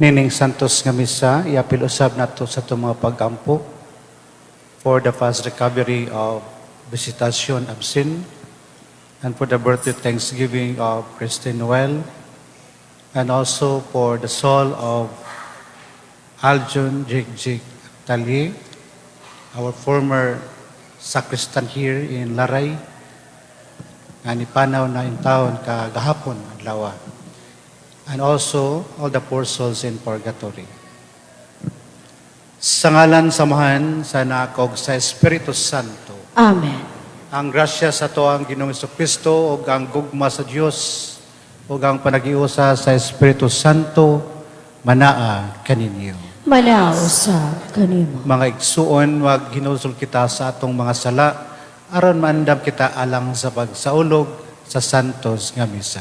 Nining santos nga misa, iapil usab nato sa atong mga pag-ampo. For the fast recovery of Visitacion Absin, and for the birthday thanksgiving of Christine Noel, and also for the soul of Aljun Jik Jik Tali, our former sacristan here in Laray, nga nipanaw na intawon kagahapon adlaw. And also all the poor souls in purgatory. Sa ngalan sa Amahan, sa Anak, ug sa Espiritu Santo. Amen. Ang grasya sa atoang Ginoong Kristo ug ang gugma sa Dios ug ang panaghiusa sa Espiritu Santo manaa kaninyo. Manaa usab kanimo. Mga igsuon, maghinulsol kita sa atong mga sala aron maandam kita alang sa pagsaulog sa santos nga misa.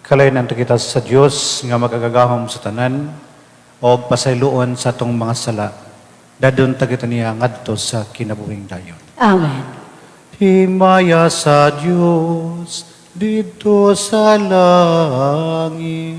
Kalayan kita sa Dios nga makagagahom sa tanan og pasayloon sa atong mga sala. Dadon ta kita niya ngadto sa kinabuhing dayon. Amen. Himaya sa Dios didto sa langit.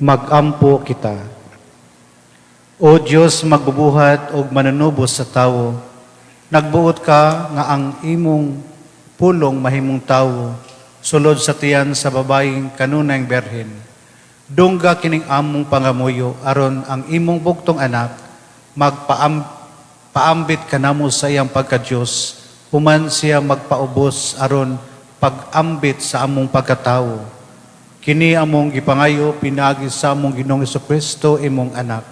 Magampo kita. O Dios, magbubuhat og manunubos sa tawo, Nagbuot ka nga ang imong pulong mahimong tawo sulod sa tiyan sa babayeng kanunayng berhen. Dungga kining among pangamuyo aron ang imong bugtong anak magpaam paambit kanamo sa iyang pagka-Diyos, human siya magpaubos aron pag-ambit sa among pagkatawo. Kini among gipangayo pinaagi sa among Ginoong Kristo, imong anak,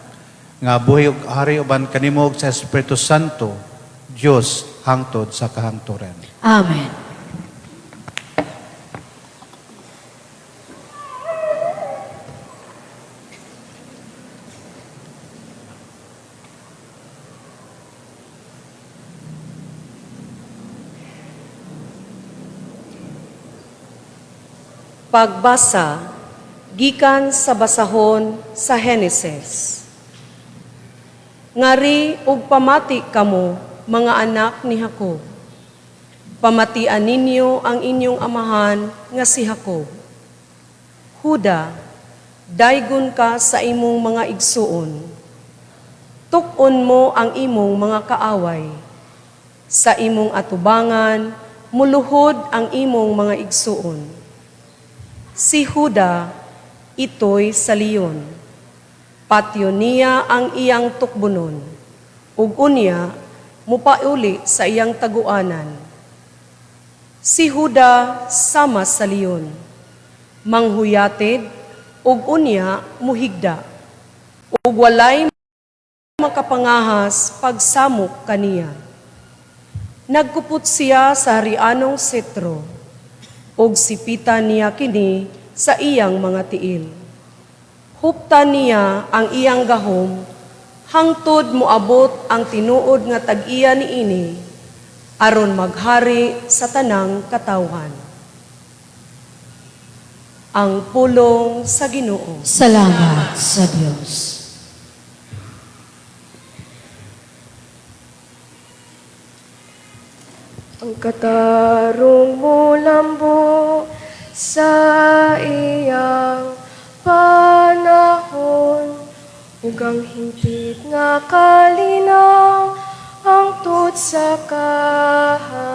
nga buhi ug hari uban kanimo sa Espiritu Santo, Dios, hangtod sa kahangturan. Amen. Pagbasa gikan sa basahon sa Henesis. Ngari ug pamati kamo, mga anak ni Jacob. Pamatian ninyo ang inyong amahan nga si Jacob. Huda, daygon ka sa imong mga igsuon. Tuk-on mo ang imong mga kaaway. Sa imong atubangan, muluhod ang imong mga igsuon. Si Huda, ito'y sa leon. Patyon niya ang iyang tukbonon. Ug unya, mupauli sa iyang taguanan. Si Huda sama sa leon. Manghuyatid, ug unya muhigda. Ug walay makapangahas pagsamok kaniya. Nagkupot siya sa harianong setro, ug sipitan niya kini sa iyang mga tiil. Huptan niya ang iyang gahom, hangtod moabot ang tinuod nga tag-iya niini, aron maghari sa tanang katawhan. Ang pulong sa Ginoo. Salamat sa Dios. Ang katarong molambo sa iyang panahon ug ang hingpit nga kalinaw hangtod sa kahangturan.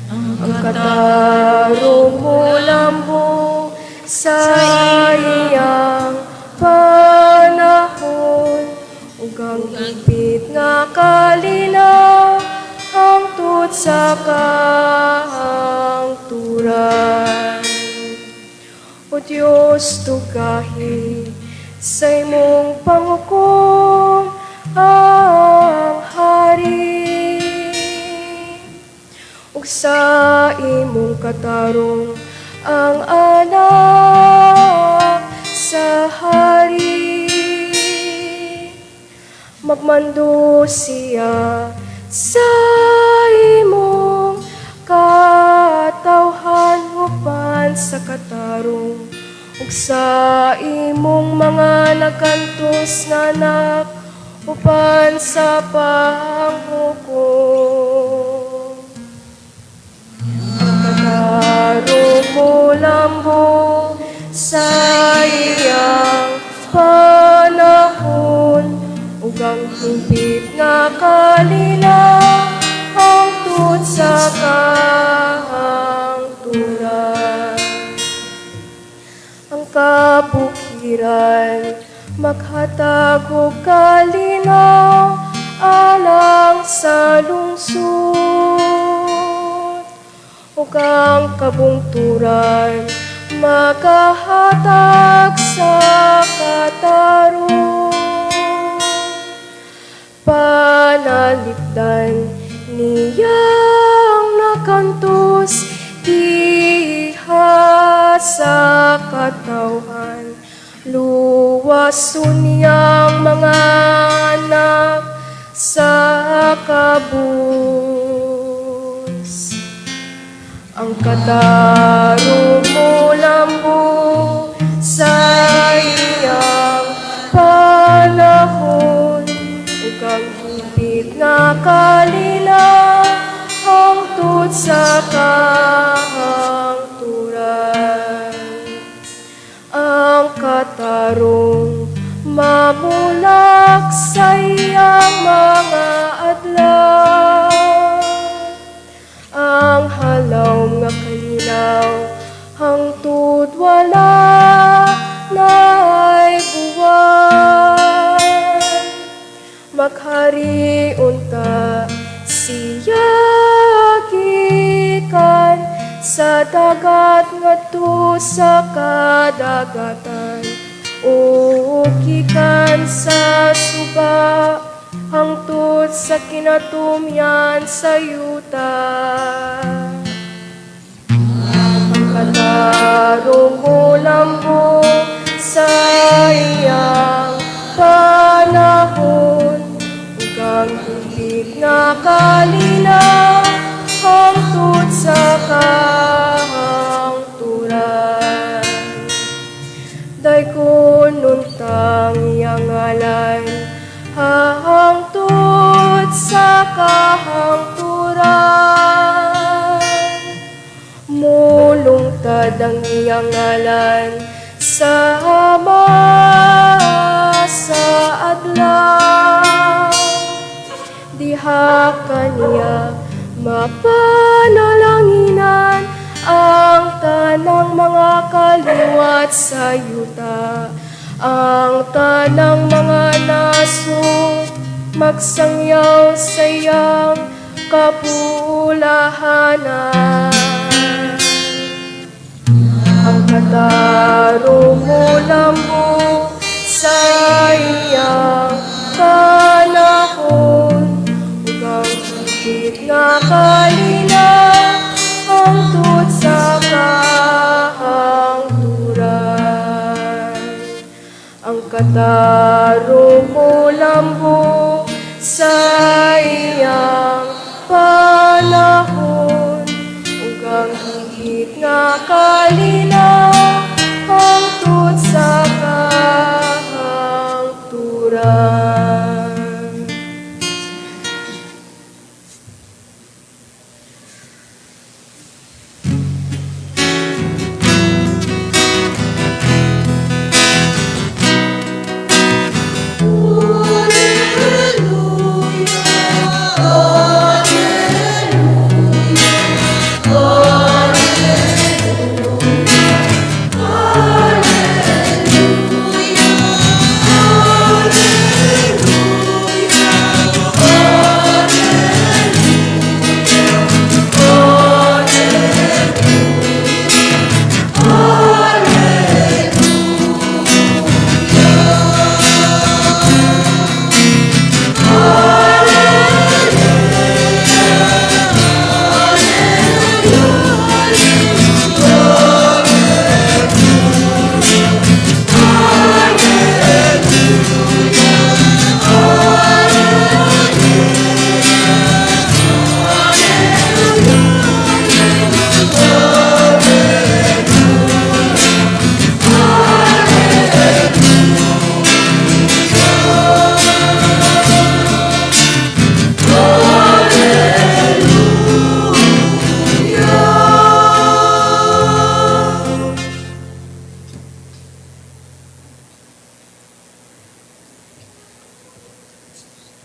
Ang katarong molambo sa iyang panahon ug ang higpit nga kalinaw hangtod sa kahangturan. O Diyos, tugahi sa imong panghukom ang hari ug sa imong katarong ang anak sa hari. Magmando siya sa imong katawhan uban sa katarong ug sa imong mga nakantos nga anak uban sa panghukom. Ang katarong molambo sa iyang panahon ug ang hingpit nga kalinaw hangtod sa kahangturan. Ang kabukiran maghatag og kalinaw alang sa lungsod ug ang kabungturan makahatag sa katarong. Panalipdan niyang nakantos diha sa katawhan. Luwason niyang mga anak sa kabus. Ang katarong molambo sa iyang panahon ug ang hingpit nga kalinaw hangtod sa kahangturan. Ang katarong mamulabo Hubak sa iyang mga adlaw. Ang halaw nga kalinaw hangtod wala na'y buwan. Maghari unta siya gikan sa dagat ngadto sa kadagatan o gikan sa suba hangtod sa kinatumyan sa yuta. Ang katarong molambo sa iyang panahon ug ang higit nga kalinaw hangtod sa kahangturan. Daygon untang iyang ngalan hangtod sa kahangturan. Mulungtad ang iyang ngalan sama sa adlaw. Diha kaniya mapanalanginan ang tanang mga kaliwat sa yuta, ang tanang mga nasod magsangyaw sa iyang kapulahanan. Ang katarong molambo sa iyang panahon ug ang higit nga kalinaw hangtod sa kahangturan. Ang katarong molambo sa iyang panahon ug ang higit nga kalinaw hangtod sa kahangturan.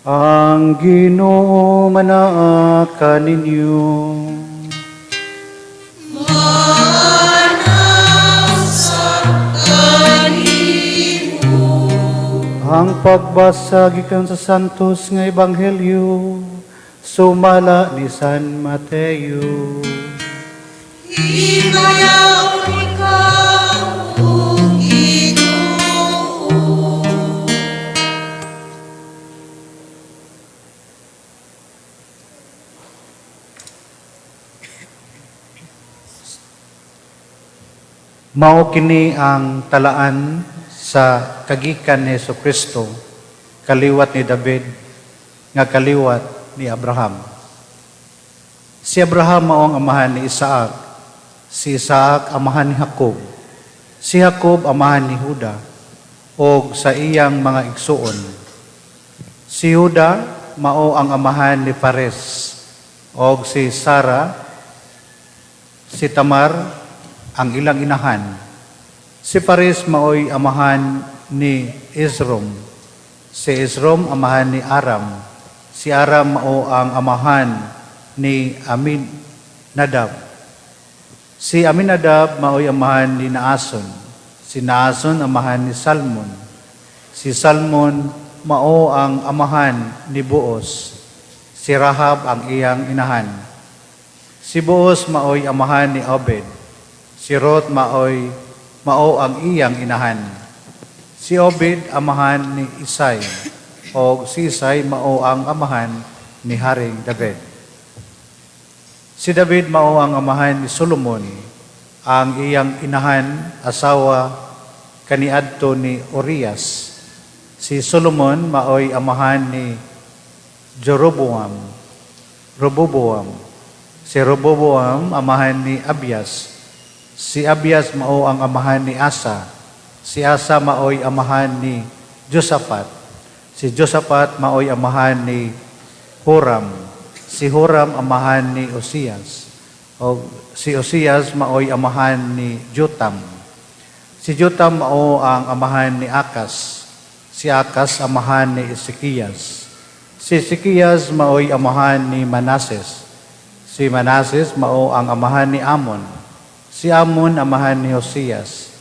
Ang Ginoo manaa kaninyo. Ang pagbasa gikan sa Santos nga Ebanghelyo sumala ni San Mateo. Himayaon ikaw, O Ginoo. Mao kini ang talaan sa kagikan ni Kristo, kaliwat ni David, nga kaliwat ni Abraham. Si Abraham mao ang amahan ni Isaac, si Isaac amahan ni Jacob, si Jacob amahan ni Juda, og sa iyang mga igsuon. Si Juda mao ang amahan ni Fares, og si Sara, si Tamar ang ilang inahan. Si Fares maoy amahan ni Esrom, Si Esrom amahan ni Aram. Si Aram mao ang amahan ni Aminadab. Si Aminadab mao'y amahan ni Naason. Si Naason amahan ni Salmon. Si Salmon mao ang amahan ni Boaz. Si Rahab ang iyang inahan. Si Boaz mao'y amahan ni Obed. Si Ruth mao'y mao ang iyang inahan. Si Obed amahan ni Isai. O si Isai mao ang amahan ni Haring David. Si David mao ang amahan ni Solomon, ang iyang inahan, asawa kaniadto ni Urias. Si Solomon maoy amahan ni Jeroboam, Roboboam. Si Roboboam amahan ni Abias. Si Abias mao ang amahan ni Asa. Si Asa maoy amahan ni Josaphat. Si Josaphat maoy amahan ni Horam. Si Horam amahan ni Osias. O si Osias maoy amahan ni Jotam. Si Jotam mao ang amahan ni Akas. Si Akas amahan ni Ezekias. Si Ezekias maoy amahan ni Manases. Si Manases mao ang amahan ni Amon. Si Amon amahan ni Josias.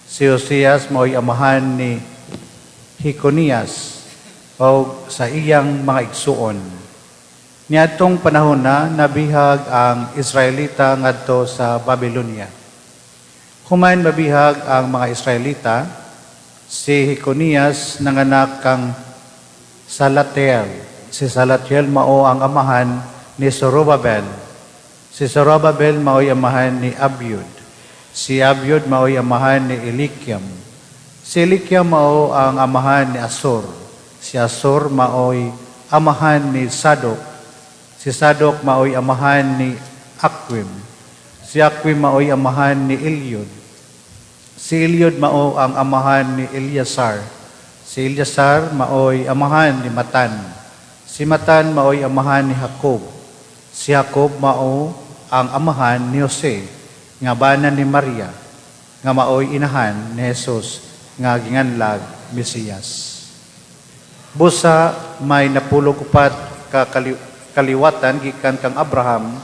Si Josias maoy amahan ni Jeconias o sa iyang mga igsuon. Niadtong panahon na nabihag ang Israelita ngadto sa Babylonia. Human mabihag ang mga Israelita, si Jeconias nanganak kang Salatiel. Si Salatiel mao ang amahan ni Zorobabel. Si Zorobabel mao'y amahan ni Abiud. Si Abiud mao'y amahan ni Eliakim. Si Eliakim mao ang amahan ni Asor. Si Asor mao'y amahan ni Sadok. Si Sadok mao'y amahan ni Aquim. Si Aquim mao'y amahan ni Eliud. Si Eliud mao ang amahan ni Eleazar. Si Eleazar mao'y amahan ni Matan. Si Matan mao'y amahan ni Jacob. Si Jacob mao ang amahan ni Jose, nga bana ni Maria, nga mao'y inahan ni Jesus, nga ginganlag Mesiyas. Busa may napulog upat ka kaliwatan gikan kang Abraham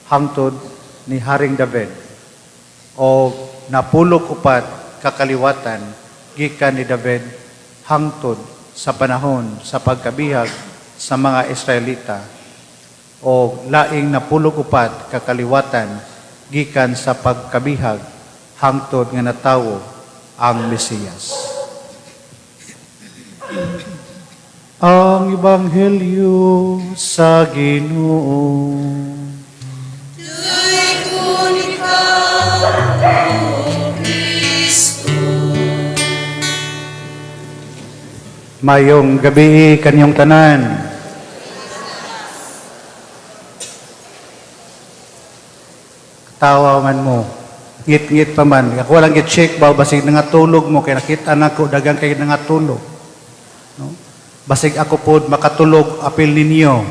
hangtod ni Haring David o napulog upat ka kaliwatan gikan ni David hangtod sa panahon sa pagkabihag sa mga Israelita o laing napulog upat ka kaliwatan gikan sa pagkabihag hangtod nga natawo ang Mesiyas. Ang Ebanghelyo sa Ginoo. Daiggon ikaw, O Kristo. Mayong gabi kanyong tanan. Tawa man mo. Ngit-ngit pa man. Ako lang gi-check ba basig nangatulog mo kay nakita nako dagang kay nangatulog. No? Basig ako pod makatulog apil ninyo.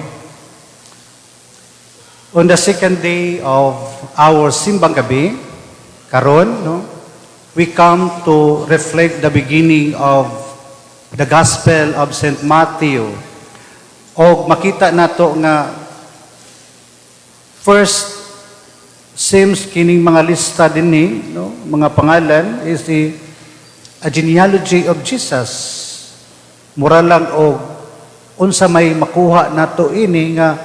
On the second day of our simbang gabi, karon, no, we come to reflect the beginning of the Gospel of St. Matthew. O makita nato nga first seems kining mga lista dinhi, no, mga pangalan is a genealogy of Jesus. Mura lang og unsa may makuha nato ini nga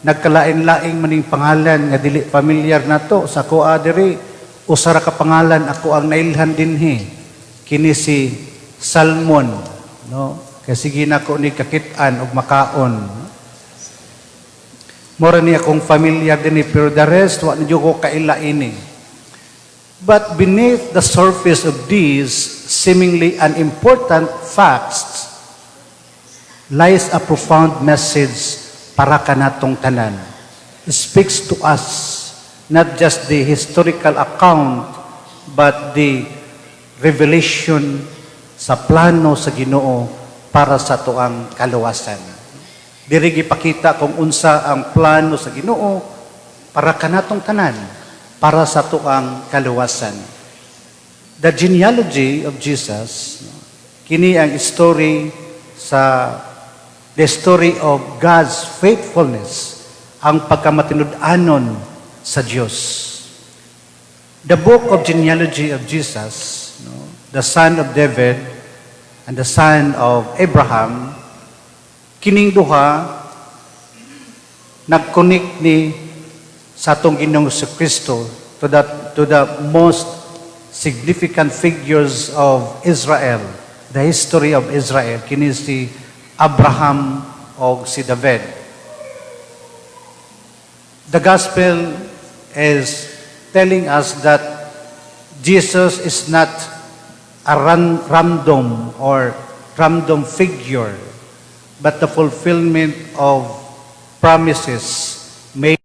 nagkalain-laing maning pangalan nga dili familiar nato sa kuha diri. Usa ra ka pangalan ako ang nailhan dinhi, kini si Salmon, no, kay sige nako ni kakit-an og makaon. Mora ni akong familiar dinhi, pero the rest wa ni ko kaila ini. But beneath the surface of these seemingly unimportant facts lies a profound message para kanatong tanan. It speaks to us not just the historical account but the revelation sa plano sa Ginoo para sa tuang kaluwasan. Diri gipakita kung unsa ang plano sa Ginoo para kanatong tanan, para sa tuang kaluwasan. The genealogy of Jesus, kini ang story sa the story of God's faithfulness, ang pagkamatinud-anon sa Dios. The book of genealogy of Jesus, no, the son of David and the son of Abraham, kining duha nag-connect ni sa atong Ginoong Kristo to the most significant figures of Israel, the history of Israel, kini si Abraham o si David. The gospel is telling us that Jesus is not a random or random figure, but the fulfillment of promises made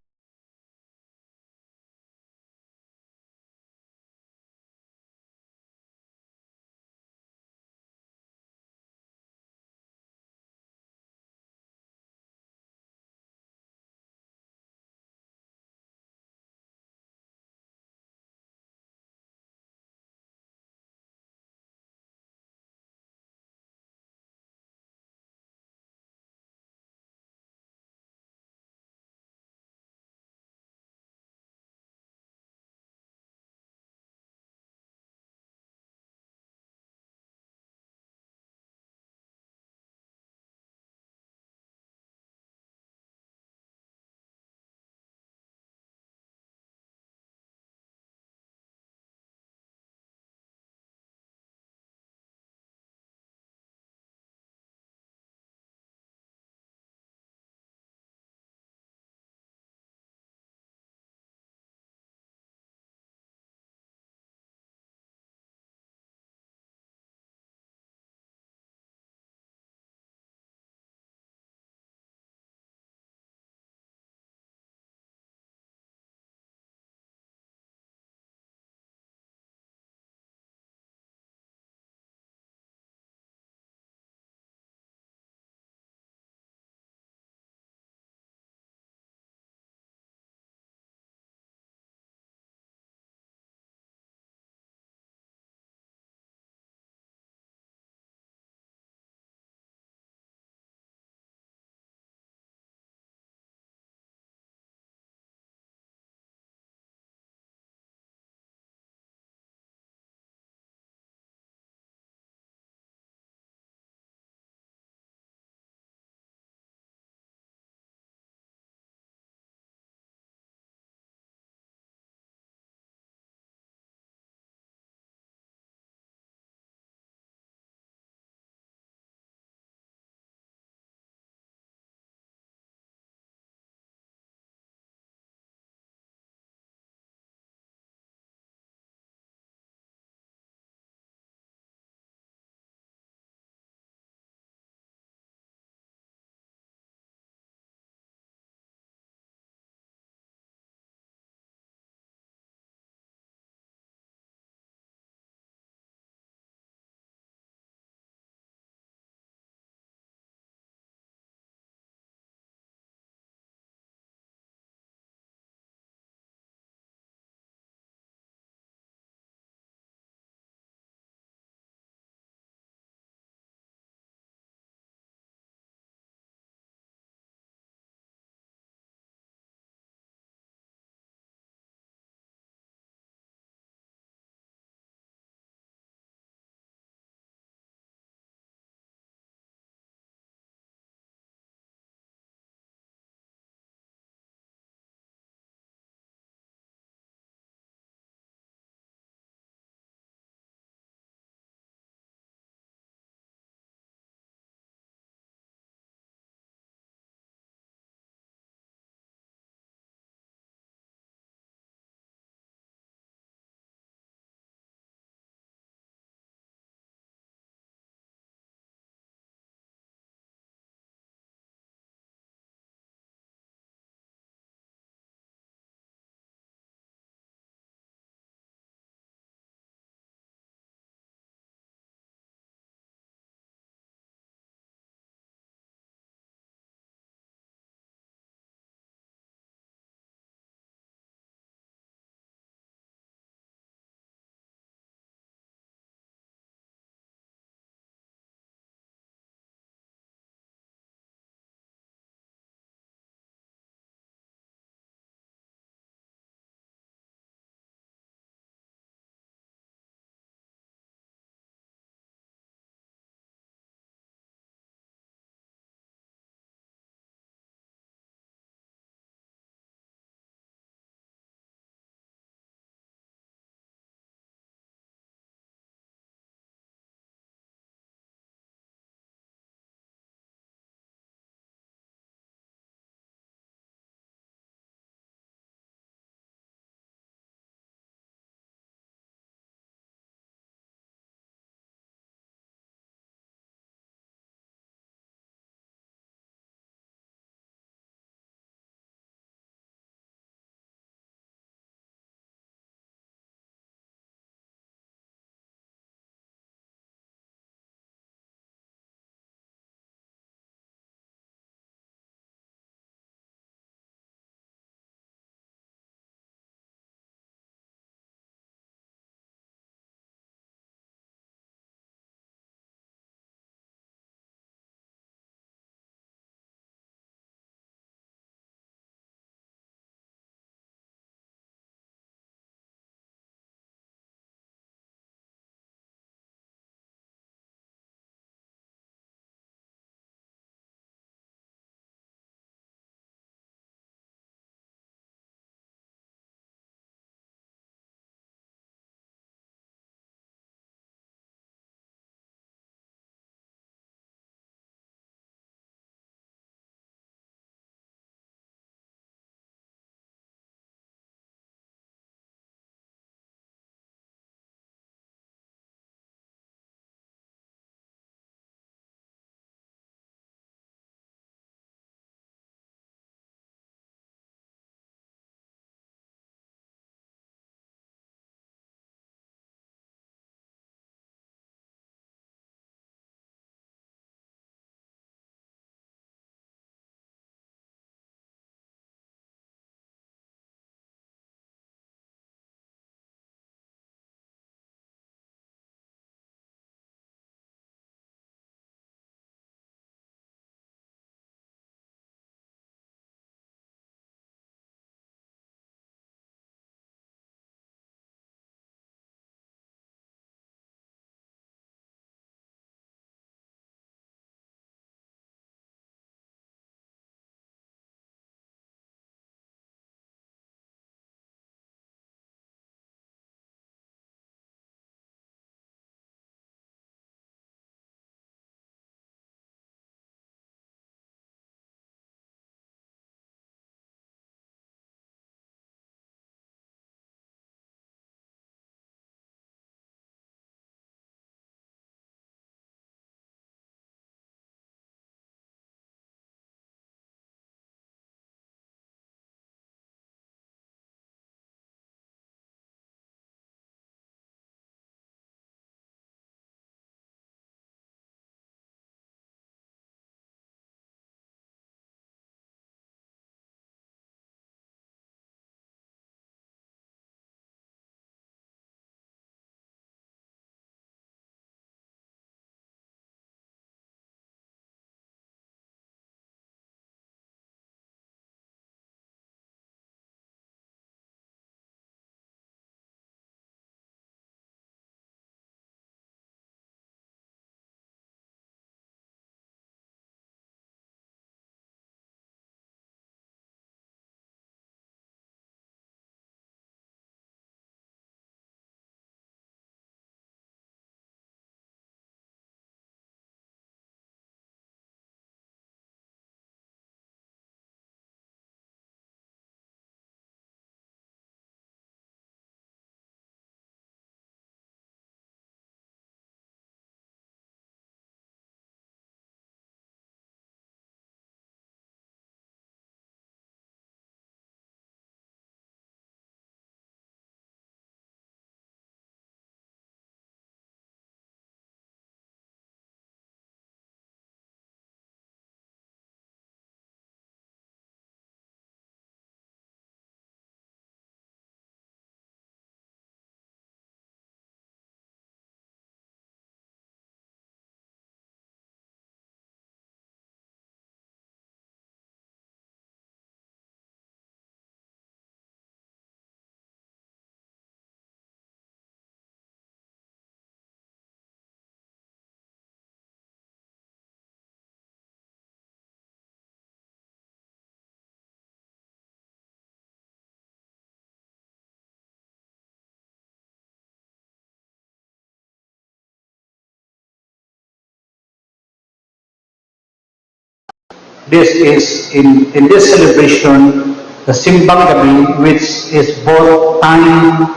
This is in this celebration, the Simbang Gabi, which is both time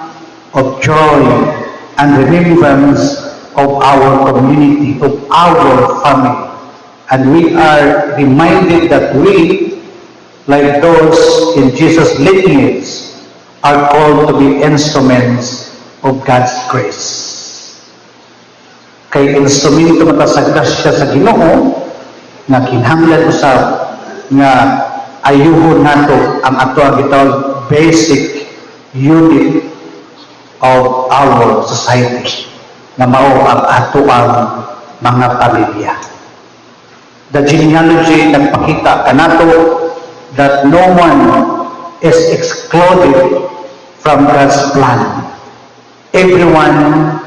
of joy and remembrance of our community, of our family. And we are reminded that we, like those in Jesus' lineage, are called to be instruments of God's grace. Kay instrumento man ta sa grasya sa Ginoo nga kinahanglan usab nga ayuhon nato ang ato ang gitawag basic unit of our society nga mao ang ato ang mga pamilya. The genealogy nagpakita kanato that no one is excluded from God's plan. Everyone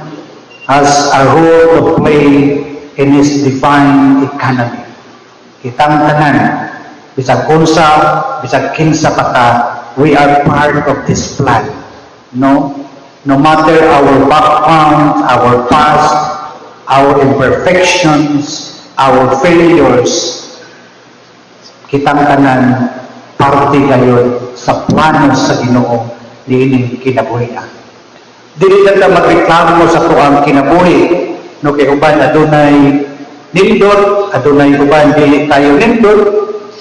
has a role to play in His divine economy. Kitang tanan, bisag unsa, bisag kinsa pa ta, we are part of this plan. No? No matter our background, our past, our imperfections, our failures, kitang tanan parte gayon sa plano sa Ginoo niining kinabuhi. Dili na ta magreklamo sa atuang kinabuhi, no, kay uban adunay nindot, adunay uban dili kayo nindot,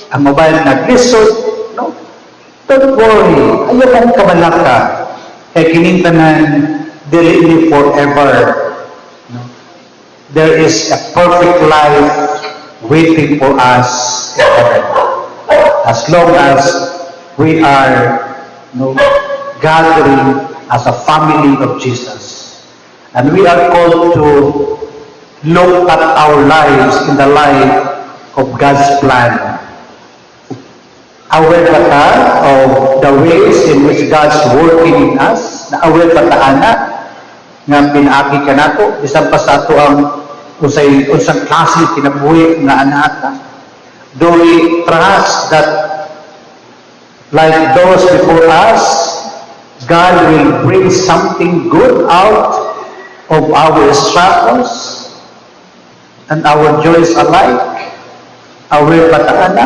ang uban naglisod, no? Don't worry, ayaw mong kabalaka kay kining tanan dili ni forever, no? There is a perfect life waiting for us in heaven. As long as we are, no, gathering as a family of Jesus. And we are called to look at our lives in the light of God's plan. Aware ba ta of the ways in which God's working in us? Na aware ba ta ana nga pinaagi kanato bisan pa sa ato ang unsay unsang klase kinabuhi nga anaa ta? Do we trust that, like those before us, God will bring something good out of our struggles and our joys alike? Aware ba ta ana?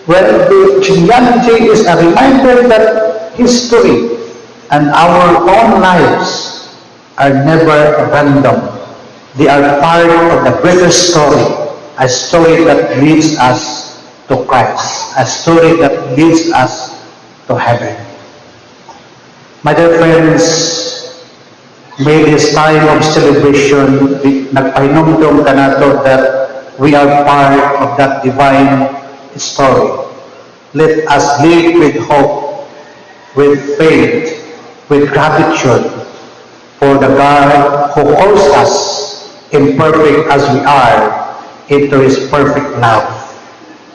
Well, the genealogy is a reminder that history and our own lives are never random. They are part of the greater story, a story that leads us to Christ, a story that leads us to heaven. My dear friends, may this time of celebration nagpahinumdum kanato that we are part of that divine story. Let us live with hope, with faith, with gratitude for the God who calls us, imperfect as we are, into His perfect love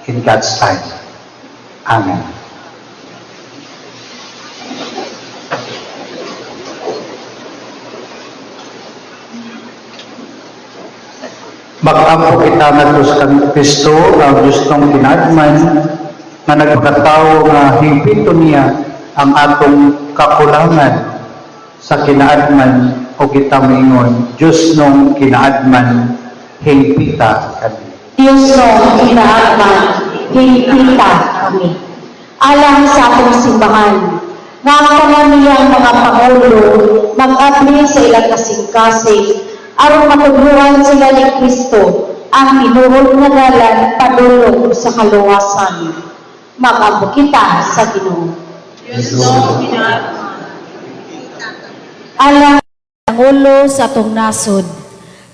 in God's time. Amen. Mag-ampo kita ngadto sa Kristo, ang Diyos nung kinaadman, nga nagpakatao nga hingpiton niya ang atong kakulangan sa kinaadman o kita maingon, Diyos nung kinaadman, hingpita kami. Diyos nung kinaadman, hingpita kami. Alang sa atong simbahan, nga ang tanan niyang mga pangulo mag-abli sa ilang kasing-kasing aron matudloan sila ni Kristo ang tinuod nga dalan padulong sa kaluwasan. Mag-ampo kita sa Ginoo. Alang Pangulo sa atong nasod,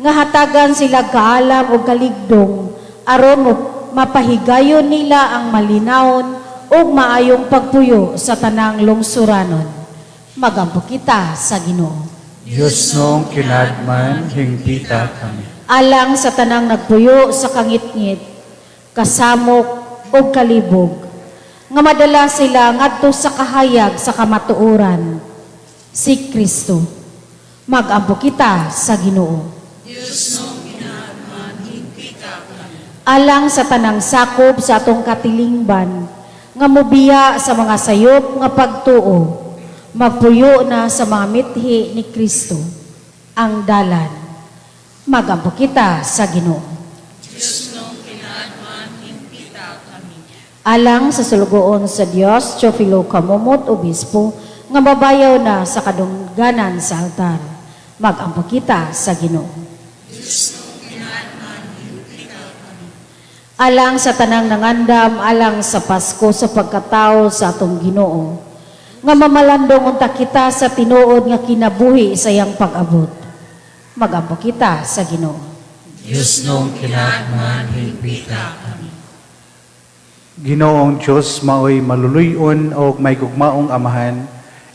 nga hatagan sila kaalam o kaligdong aron mo mapahigayon nila ang malinawon ug maayong pagpuyo sa tanang lungsuranon. Magampo kita sa Ginoo. Diyos nung kinaadman, hingpita kami. Alang sa tanang nagpuyo sa kangitngit, kasamok ug kalibog, nga madala sila ngadto sa kahayag sa kamatuoran, si Kristo. Magampo kita sa Ginoo. Alang sa tanang sakop sa atong katilingban, nga mobiya sa mga sayop nga pagtuo, magpuyo na sa mga mithi ni Kristo, ang dalan. Magampo kita sa Ginoo. Alang sa sulugoon sa Dios, Teofilo Camomot, Obispo, nga mabayaw na sa kadungganan sa altar. Magampo kita sa Ginoo. Alang sa tanang nangandam, alang sa Pasko sa pagkatao sa atong Ginoo, nga mamalandong unta kita sa tinuod nga kinabuhi sa iyang pag-abot. Magampo kita sa Ginoo. Diyos noong kinaatman, higpita kami. Ginoong Diyos, maoy maluluyon og may gugmaong Amahan,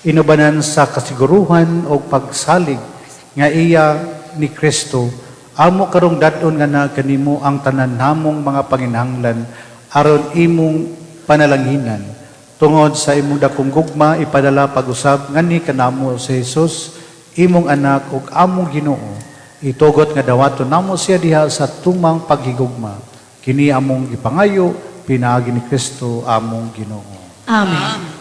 inubanan sa kasiguruhan og pagsalig nga iya ni Kristo, amo karong dad-on nga na kanimo ang tanan namong mga panginahanglan aron imong panalanginan. Tungod sa imong dakong gugma, ipadala pag-usab ngani kanamo si Jesus, imong anak ug among Ginoo. Itugot nga dawaton namo siya diha sa tumang paghigugma. Kini among gipangayo pinaagi ni Kristo among Ginoo. Amen.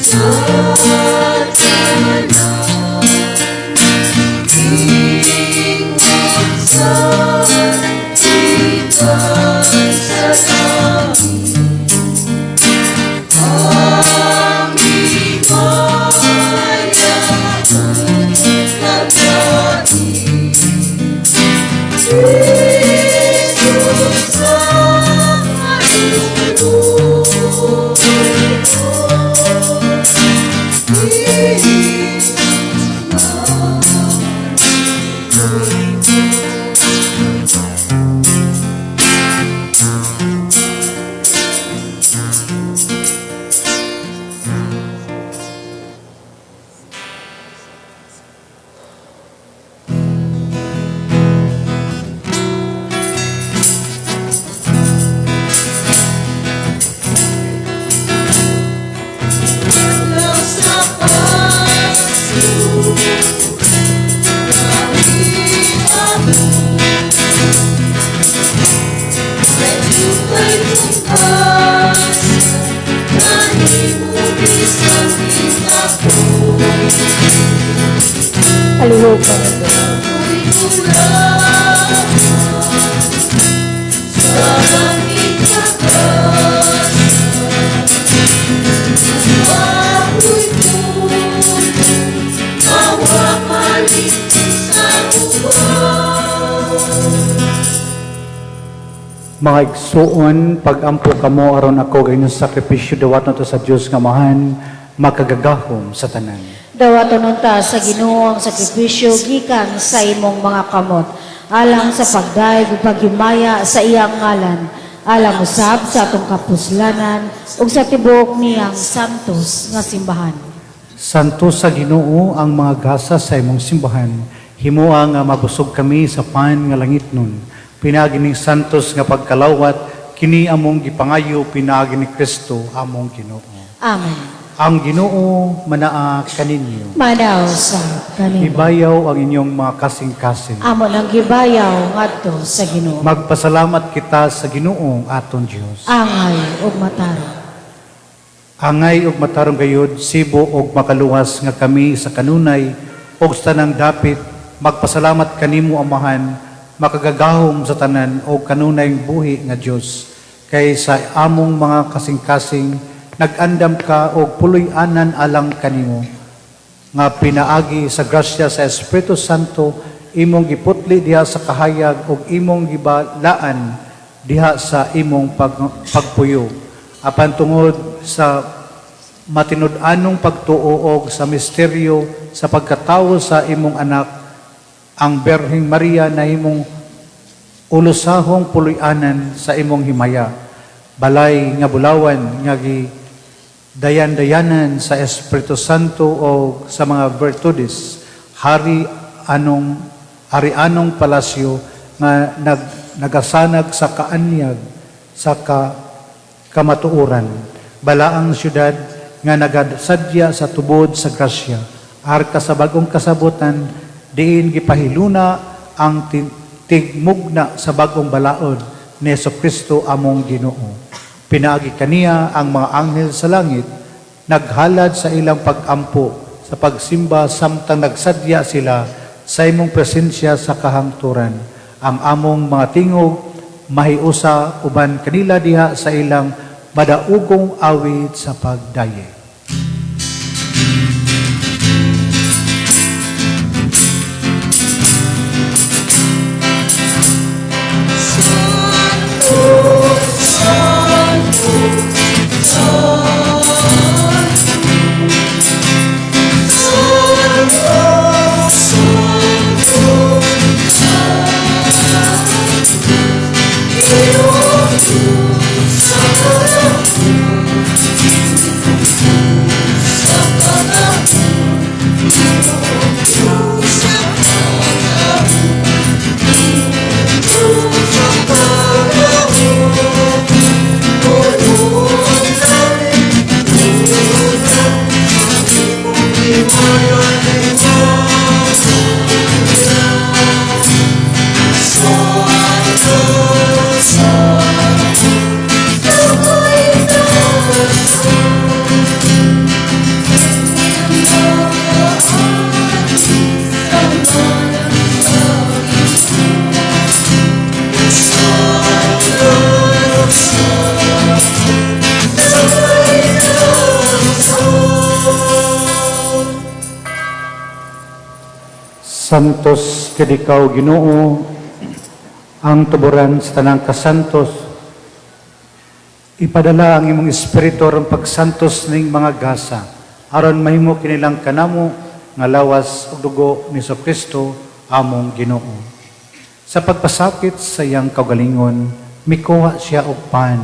So Palihog ka. Mga igsuon, pag-ampo kamo aron ako gayong sakripisyo dawat nato sa Dios nga Amahan, makagagahom sa tanan. Dawaton unta sa Ginoo ang sakripisyo gikan sa imong mga kamot, alang sa pagdayeg ug paghimaya sa iyang ngalan, alang usab sa atong kapuslanan ug sa tibuok niyang santos nga simbahan. Santo sa Ginoo ang mga gasa sa imong simbahan, himoa nga mabusog kami sa pan nga langit nun. Pinaagi ning santos nga pagkalawat, kini among gipangayo pinaagi ni Kristo among Ginoo. Amen. Ang Ginoo manaa kaninyo. Manaw sa kanimo. Ibayaw ang inyong mga kasing-kasing. Amo nang gibayaw ngadto sa Ginoo. Magpasalamat kita sa Ginoo aton Dios. Angay ug matarong. Angay og matarong gayud, sibo og makaluwas nga kami sa kanunay og sa tanang dapit, magpasalamat kanimo, Amahan, makagagahom sa tanan og kanunay buhi nga Dios, kay sa among mga kasing-kasing nag-andam ka og puloy-anan alang kanimo nga pinaagi sa grasya sa Espiritu Santo imong giputli diha sa kahayag ug imong gibalaan diha sa imong pagpuyo. Apan tungod sa matinud-anong pagtuo og sa misteryo sa pagkatawo sa imong anak, ang Birheng Maria, nahimong ulusahong puloy-anan sa imong himaya, balay nga bulawan nga gi dayan-dayanan sa Espiritu Santo o sa mga virtudes, hari anong palasyo nga nagasanag sa kaanyag sa kamatuoran, balaang syudad nga nagasadya sa tubod sa grasya, arka sa bagong kasabutan, diin gipahiluna ang tigmugna sa bagong balaod ni Kristo among Ginoo. Pinaagi kaniya ang mga anghel sa langit naghalad sa ilang pag-ampo sa pagsimba samtang nagsadya sila sa imong presensya sa kahangturan. Ang among mga tingog mahiusa uban kanila diha sa ilang madaugong awit sa pagdaye. Santos gid ikaw, Ginoo, Ang tuburan sa tanang kasantos, ipadala ang imong espiritu aron pagsantos ning mga gasa, aron mahimo kinilang kanamo nga lawas ug dugo ni Kristo among Ginoo. Sa pagpasakit sa iyang kaugalingon, mikuha siya og pan,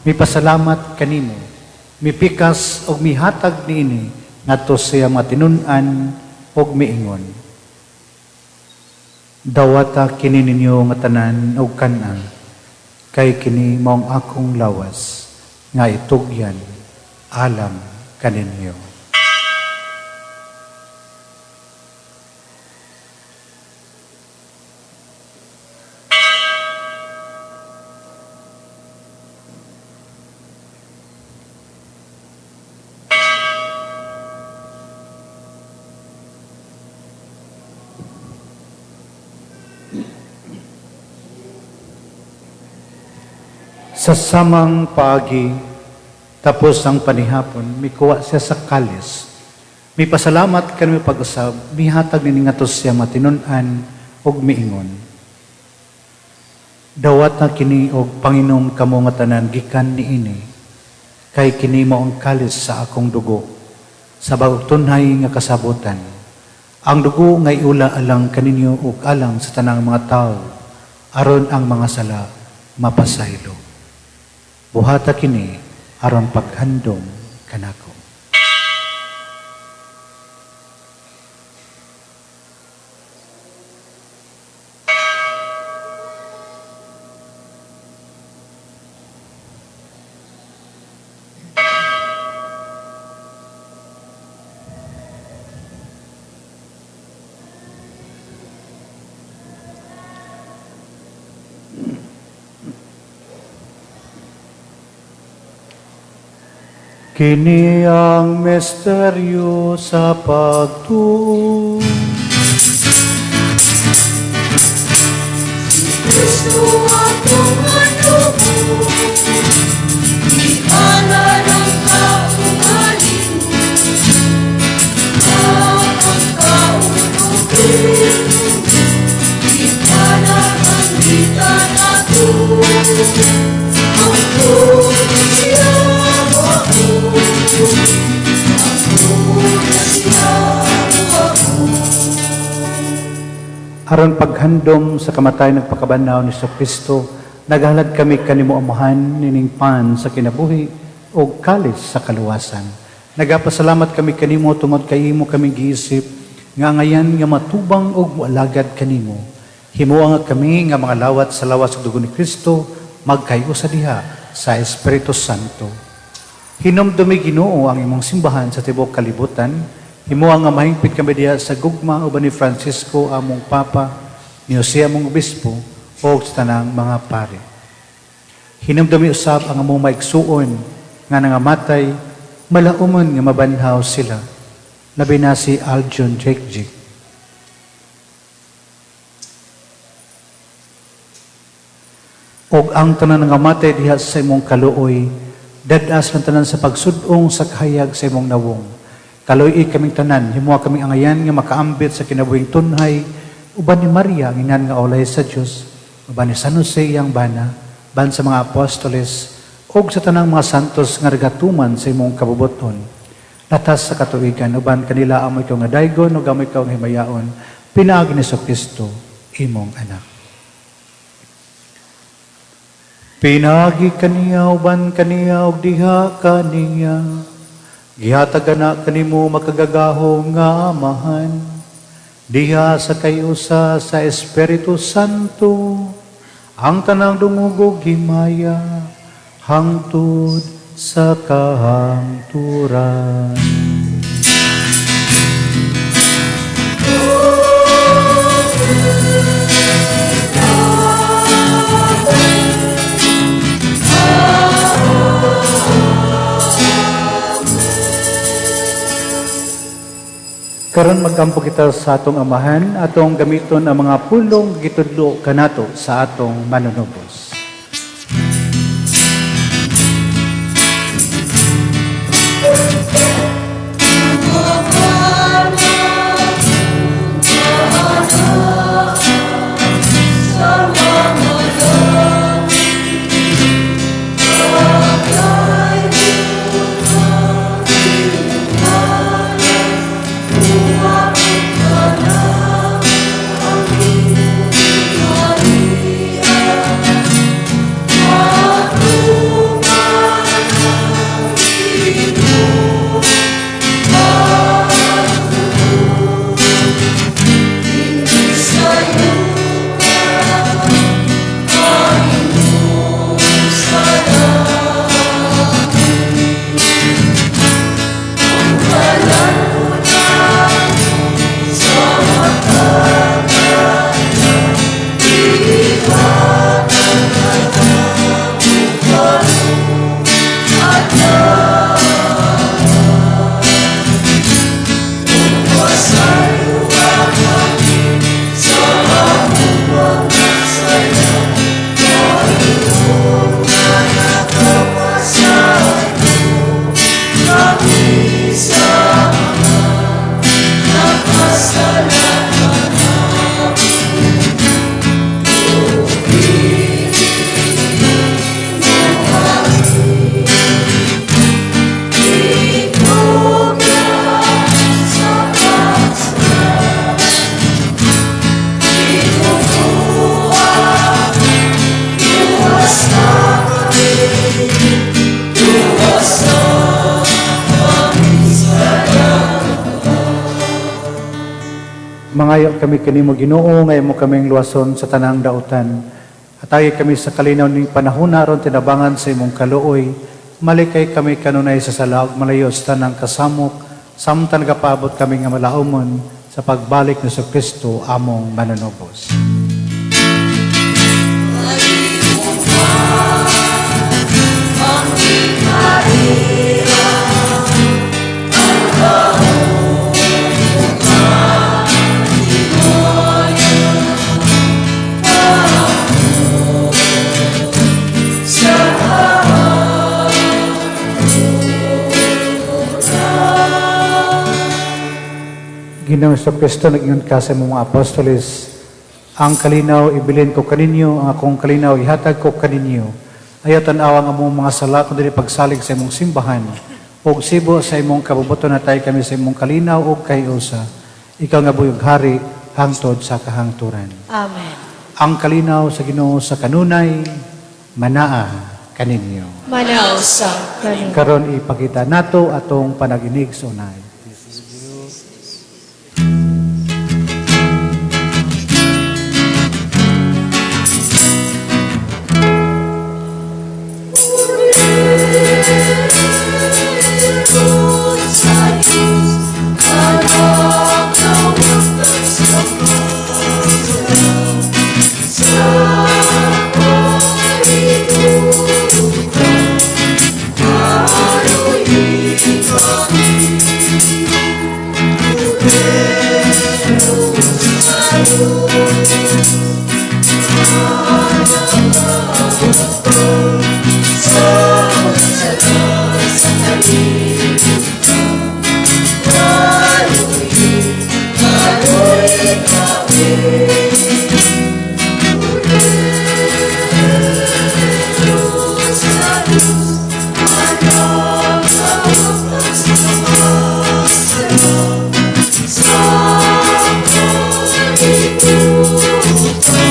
mipasalamat kanimo, mipikas og mihatag niini ngadto sa iyang mga tinun-an ug miingon: "Dawata kini ninyo nga tanan og kan-a, kay kini mao ang akong lawas nga itugyan alang kaninyo." Sa samang paagi, tapos ang panihapon, mikuha siya sa kalis. Mipasalamat kanimo pag-usab, mihatag nini ngadto sa iyang mga tinun-an ug miingon: "Dawata kini og panginom kamo nga tanan gikan niini, kay kini mao ang kalis sa akong dugo, sa bagong tunhay nga kasabotan. Ang dugo nga iula alang kaninyo ug alang sa tanang mga tawo, aron ang mga sala mapasaylo. Buhata kini aron paghandom kanako." Kini ang misteryo sa pagtuo. Si Kristo atong adubo, ihalad ang kaugalingon, ang ikaw ato, ang siya ako, ang siya ako. Aron paghandom sa kamatayon ug pagkabanhaw ni Kristo, naghalad kami kanimo, Amahan, nining pan sa kinabuhi o kalis sa kaluwasan. Nagapasalamat kami kanimo tungod kay imo kami giisip nga angayan nga matubang og moalagad kanimo. Himoa nga kami nga mga lawat sa lawas ug dugo ni Kristo magkayusa diha sa Espiritu Santo. Hinumdumi, Ginoo, ang imong simbahan sa tibuok kalibutan. Himoa nga mahingpit kami diha sa gugma uban ni Francisco among Papa, ni Jose among Obispo, ug sa tanang mga pari. Hinumdumi usab ang among maigsuon nga nangamatay, malaumon nga mabanhaw sila. Labi na si Aljon Jake. Og ang tanan nga matay diha sa imong kaluoy, dad-a silang tanan sa pagsud-ong sa kahayag sa imong nawong. Kaluy-i kaming tanan, himoa kaming angayan nga makaambit sa kinabuhing tunhay, uban ni Maria, ang inan nga olay sa Dios, uban ni San Jose iyang bana, ban sa mga apostoles, ug sa tanang mga santos nga nagatuman sa imong kabubuton. Latas sa katuigan, uban kanila amo ikaw nga daygon, ug amo ikaw nga himayaon, pinaagi ni Kristo, imong anak. Pinaagi kaniya, uban kaniya, ug diha kaniya, gihatag na kanimo makagagahom nga Amahan, diha sa kayusa sa Espiritu Santo, ang tanang dungog ug himaya, hangtod sa kahangturan. Karon magampo kita sa atong Amahan, atong gamiton ang mga pulong gitudlo kanato sa atong manunubos. Sa mga Nagpangayo kami kanimo, Ginoo, nga imo kaming luwason sa tanang dautan. Hatagi kami sa kalinaw ning panahona aron tinabangan sa imong kaluoy. Malikay kami kanunay sa sala ug malayo sa tanang kasamok samtang nagapaabot kami nga malaumon sa pagbalik ni Kristo among manunubos. Ginoong Kristo, nag-ingon ka sa imong mga apostoles, "Ang kalinaw ibilin ko kaninyo, ang akong kalinaw ihatag ko kaninyo. Ayaw tan-awa ang among mga sala kundi pagsalig sa imong simbahan. Ug sibo sa imong kabubut-on, hatagi kami sa imong kalinaw ug kahiusa. Ikaw nga buhi ug hari hangtod sa kahangturan." Amen. Ang kalinaw sa Ginoo sa kanunay manaa kaninyo. Manaa usab kanimo. Karon ipakita nato atong panaginig sa unay. Sa Diyos, anak na sa sa kalituran, aroy kami. Sa Diyos, anak sa sa kalibutan, aroy, aroy kami. Sa Diyos, anak sa kalibutan,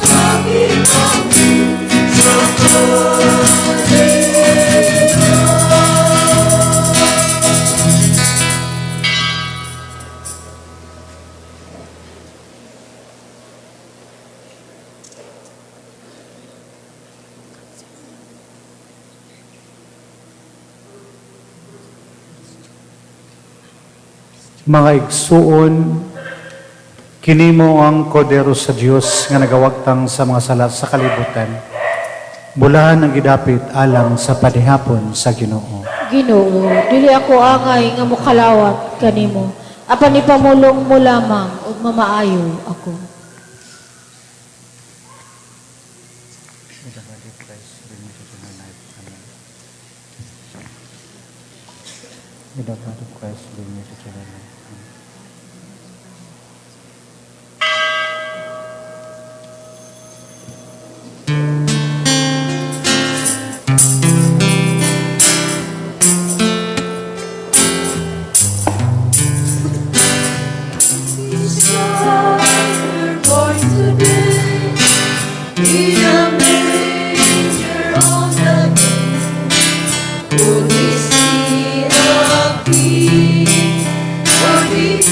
kami kami sa kalinaw. Mga igsuon, kini mao ang Kordero sa Dios nga nagawagtang sa mga sala sa kalibutan. Bulahan ang gidapit alang sa panihapon sa Ginoo. Ginoo, dili ako angay nga mokalawat kanimo. Apan ipamulong mo lamang ug mamaayo ako. May the body of Christ bring me to eternal life. Amen. May the blood of Christ bring me to eternal life. Amen. We're going to be in a manger on the hill. Could we see the King? For the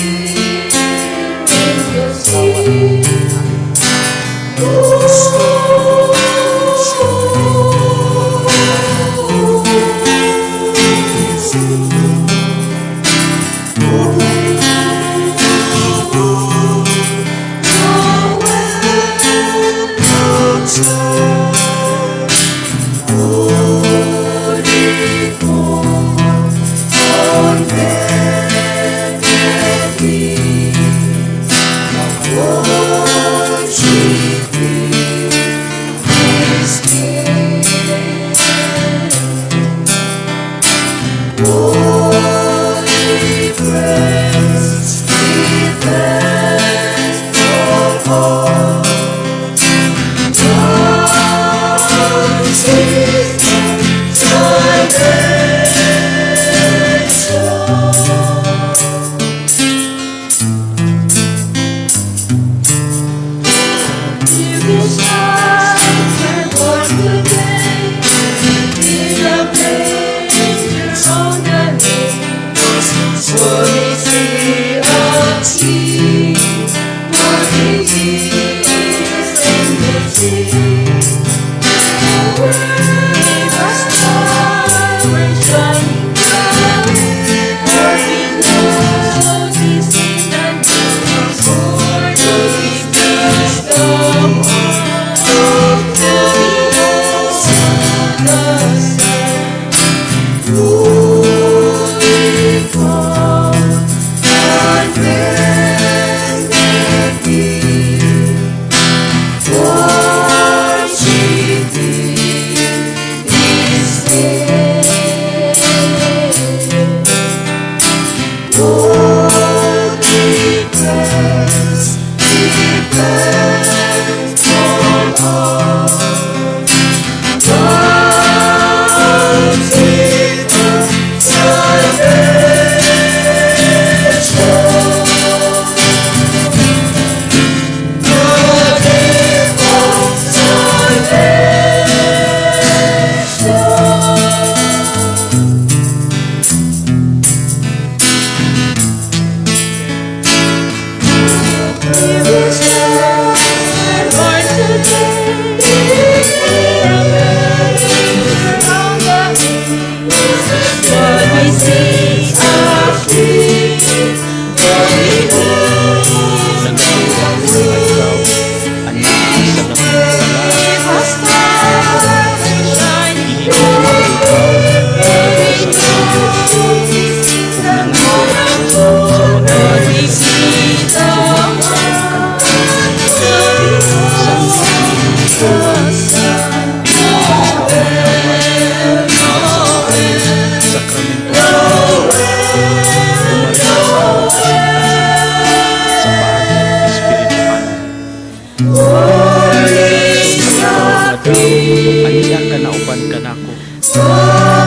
Ikaw, ania ka na uban kanako. Pero sa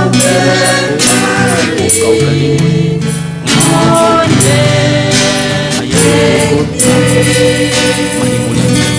ako ang akong tibuok kaugalingon nga ayaw tugot nga akong mahimulan kani.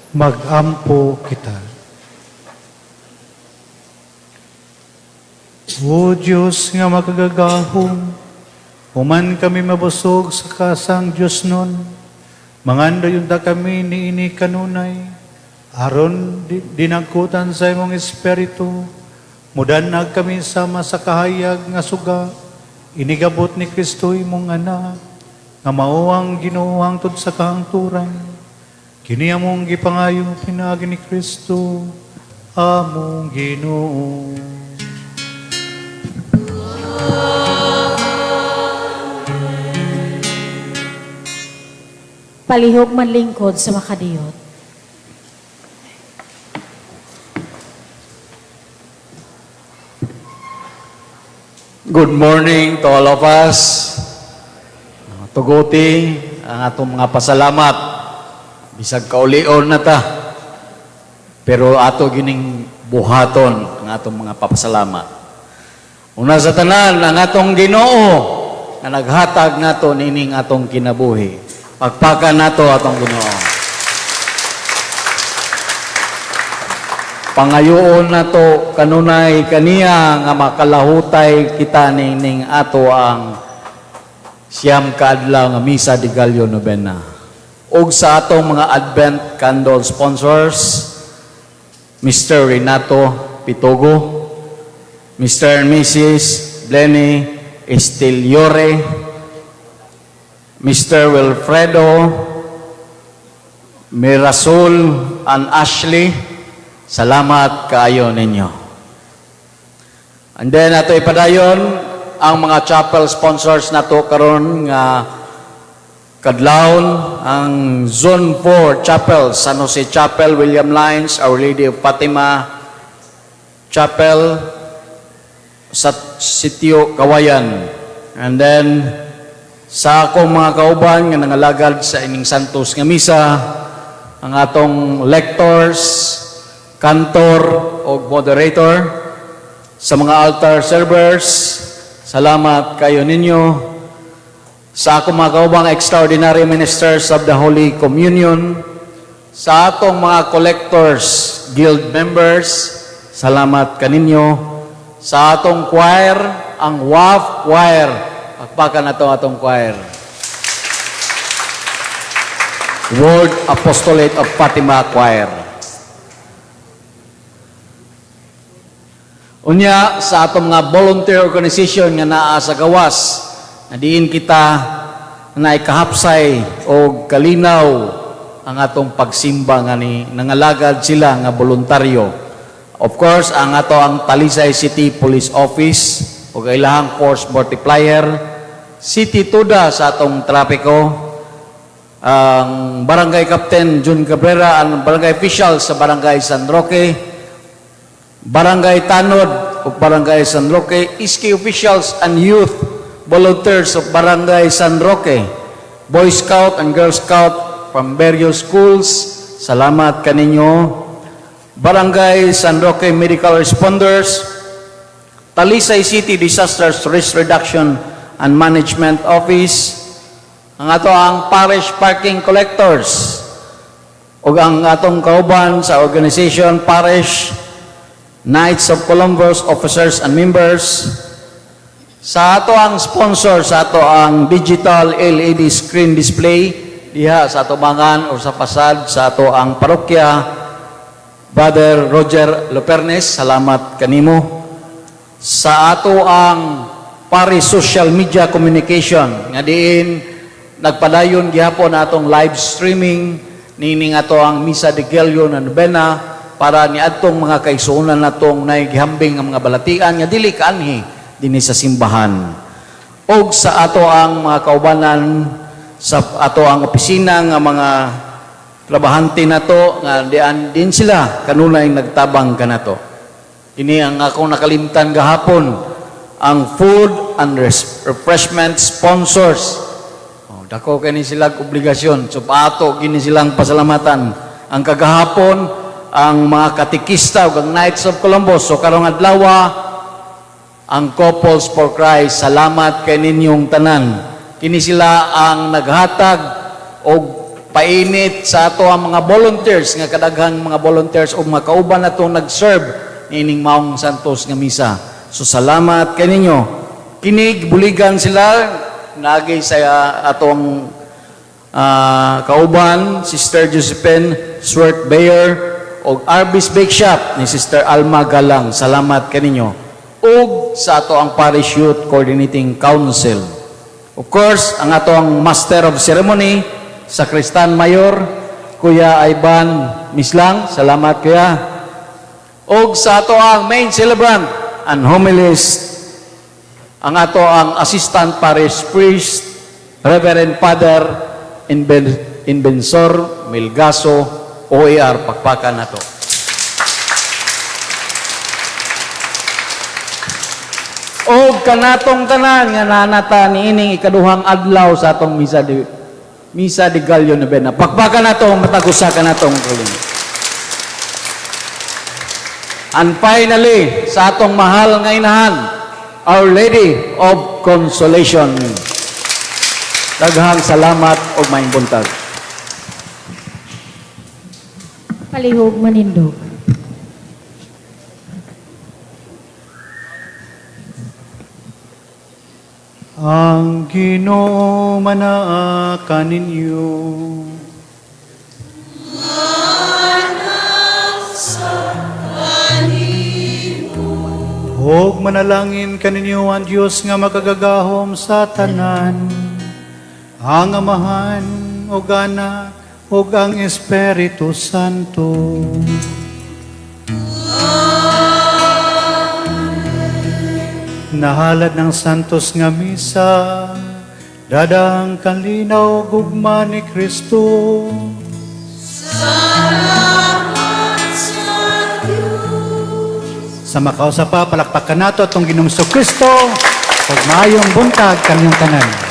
Magampo kita. O Diyos nga makagagahom, human kami mabusog sa kasang Diyos nun, mangandoy unta kami niini kanunay, aron dinagkutan sa imong Espiritu, mudanag kami sama sa kahayag nga suga, inigabot ni Kristo imong anak, nga mao ang Ginoo hangtod sa kahangturan. Kini among gipangayo pinaagi ni Kristo, among Ginoo. Palihog manlingkod sa makadiyot. Good morning to all of us. Tuguti ang atong mga pasalamat. Bisag kaulion na ta. Pero ato gining buhaton ang atong mga papasalamat. Una sa tanan, ang atong Ginoo nga naghatag nato nining atong kinabuhi. Pagpakan nato atong Ginoo. Pangayoon nato kanunay kaniya nga makalahutay kita nining ato ang 9 ka adlaw nga Misa de Gallo Novena. Ug sa atong mga Advent candle sponsors, Mr. Renato Pitogo, Mr. and Mrs. Blenny Estiliore, Mr. Wilfredo Mirasol and Ashley, salamat kaayo ninyo. And then ato ipadayon ang mga chapel sponsors nato karon nga kadlawon, ang Zone 4 Chapel, San Jose Chapel, William Lines, Our Lady of Fatima Chapel sa Sitio Kawayan. And then sa akong mga kauban nga nangalagad sa ining Santos nga misa, ang atong lectors, cantor o moderator, sa mga altar servers, salamat kayo ninyo. Sa akong mga kaubang extraordinary ministers of the Holy Communion, sa atong mga collectors, guild members, salamat kaninyo. Sa atong choir, ang WAF Choir, pakpakan na to atong choir. World Apostolate of Fatima Choir. Unya, sa atong mga volunteer organization nga naa sa gawas, na diin kita na ikahapsay o kalinaw ang atong pagsimba nga ni nangalagad sila nga voluntaryo. Of course, ang ato ang Talisay City Police Office o ilahang force multiplier, City Tuda sa atong trapiko, ang Barangay Captain Jun Cabrera, ang barangay official sa Barangay San Roque, Barangay Tanod o Barangay San Roque, ISKI officials and youth volunteers of Barangay San Roque, Boy Scout and Girl Scout from various schools, salamat kaninyo. Barangay San Roque Medical Responders, Talisay City Disaster Risk Reduction and Management Office, ang ato ang Parish Parking Collectors, ug ang atong kauban sa organization Parish Knights of Columbus officers and members, sa ato ang sponsor sa ato ang digital LED screen display diha sa atubangan o sa pasad sa ato ang parokya, Brother Roger Lopernes, salamat kanimo. Sa ato ang Parish Social Media Communication nga diin nagpadayon gihapon atong live streaming nining ato ang Misa de Gallo na nobena para ni adtong mga kaigsuonan natong naigihambing nga mga balatian nga dili kaanhi dinhi sa simbahan. Og sa ato ang mga kaubanan sa ato ang opisina nga mga trabahante nato nga dian din sila kanunay nagtabang kanato. Kini ang akong nakalimtan gahapon, ang food and refreshment sponsors. Oh, dako kini sila obligasyon. So paato kini silang pasalamatan. Ang kagahapon ang mga katekista ug ang Knights of Columbus. So karong adlaw ang Couples for Christ, salamat kay ninyong tanan. Kini sila ang naghatag og painit sa ato ang mga volunteers nga kadaghang mga volunteers o mga kauban nato nag-serve niining maong Santos nga misa. So salamat kaninyo. Kinig buligan sila nagi sa atong kauban Sister Josephine Swert Bayer og Arbis Bake Shop ni Sister Alma Galang. Salamat kaninyo. Ug sa ato ang Parish Youth Coordinating Council. Of course, ang ato ang Master of Ceremony, Sakristan Mayor, Kuya Ivan Mislang. Salamat, Kuya. Og sa ato ang main celebrant and homilist, ang ato ang Assistant Parish Priest, Reverend Father Inbensor Milgaso, OAR, pakpakan nato. Og kanatong tanan nga nanata niining ikaduhang adlaw sa atong Misa de Gallo Novena. Pakpakan nato matag usa kanatong kaling. And finally, sa atong mahal nga inahan, Our Lady of Consolation. Daghang salamat ug maayong buntag. Palihog manindog. Ang Ginoo manaa kaninyo. Ug manalangin kaninyo ang Dios nga makagagahom sa tanan, ang Amahan ug Anak ug ang Espiritu Santo. Nahalad ng Santos nga Misa, dadang kalinaw gugma ni Kristo. Salamat sa Diyos. Sa makausa pa, palakpakan nato atong Ginoong Kristo ug maayong buntag kanyang tanan.